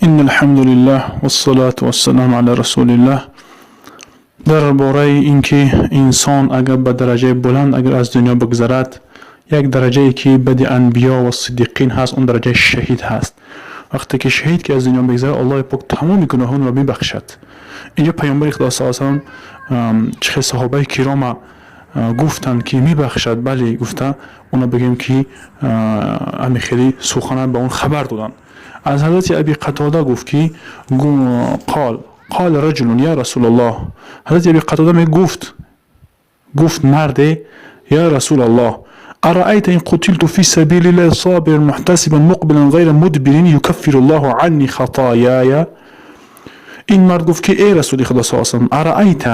إن الحمد لله والصلاة والسلام على رسول الله. Дар бораи ин ки инсон агар ба дараҷаи баланд агар аз дунё бигзарад, як дараҷае ки баъди анбиё ва сиддиқин ҳаст, он дараҷаи шаҳид ҳаст. Вақте ки шаҳид ки аз дунё мегзарад, Аллоҳи пок тамоми гуноҳонро мебахшад. Инҷо паёмбари Худо с салам чӣ хел саҳобаи кирома гуфтанд, ки мебахшад, бале гуфта, оно бигӯем, ки ами хеле сухана ба он хабар доданд. Аз ҳазрати Аби Қатода гуфт, ки قال قال رجل يا رسول الله. Ҳазрати Аби Қатода мегуфт, гуфт марде: يا رسول الله، أرأيت إن قتلت في سبيل الله صابرا محتسبا مقبلا غير مدبر يكفر الله عني خطاياي؟ Ин мард гуфт, ки эй расули Худо с салам, أرأيت,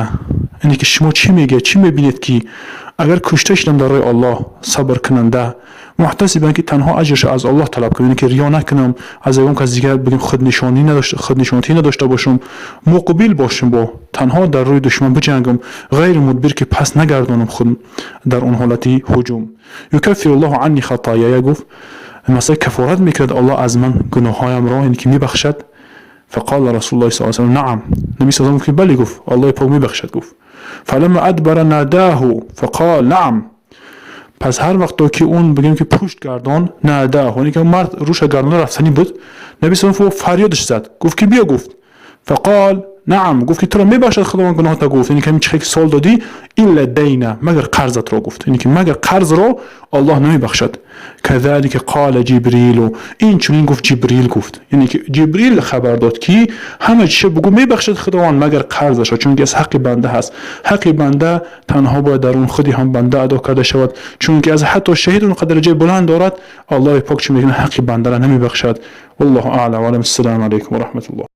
яъне ки шумо чӣ мегӯед, чӣ мебинед, ки агар кушта шудам дар роҳи Аллоҳ, сабркунанда, محتسبا, ки танҳо аҷрашо аз Аллоҳ талаб кунам, яъне ки риё накунам, аз ягон кас дигар бигем худнишонӣ надошта бошам, مقبل бошам, бо танҳо дар рӯи душман биҷангам, غير مدبر, ки пас нагардонам худ дар он ҳолати ҳуҷум, يكفر الله عني خطاياي, гуфт, масалан, кафорат мекунад Аллоҳ аз ман гуноҳҳоямро, яъне ки мебахшад? فقال رسول الله صلى الله عليه وسلم: نعم. Наби с гуфт, ки бале, гуфт, Аллоҳи пок мебахшад, гуфт. فلما أدبر ناداه فقال: نعم. Пас ҳар вақто ки он бигем, ки пушт гардон, ناداه, яъне ки мард рӯша гардонда рафтанӣ буд, наби с фарёдаш зад, гуфт, ки биё, гуфт. فقال: نعم, гуфт, ки туро мебахшад Худованд гуноҳата, гуфт, яъне ки ҳамин чихе ки суол додӣ, إلا الدين, магар қарзатро, гуфт, яъне ки магар қарзро Аллоҳ намебахшад. كذلك قال جبريل, ин чунин гуфт Ҷибрил, гуфт, яъне ки Ҷибрил хабар дод, ки ҳама чиша бугӯ, мебахшад Худованд, магар қарзашро, чунки аз ҳаққи банда ҳаст. Ҳаққи банда танҳо бояд дар он худи ҳам банда адо карда шавад, чунки аз ҳатто шаҳид он қадар дараҷаи баланд дорад, Аллоҳи пок чӣ мекунад? Ҳаққи бандаро намебахшад. والله أعلى وأعلم. السلام عليكم ورحمة الله.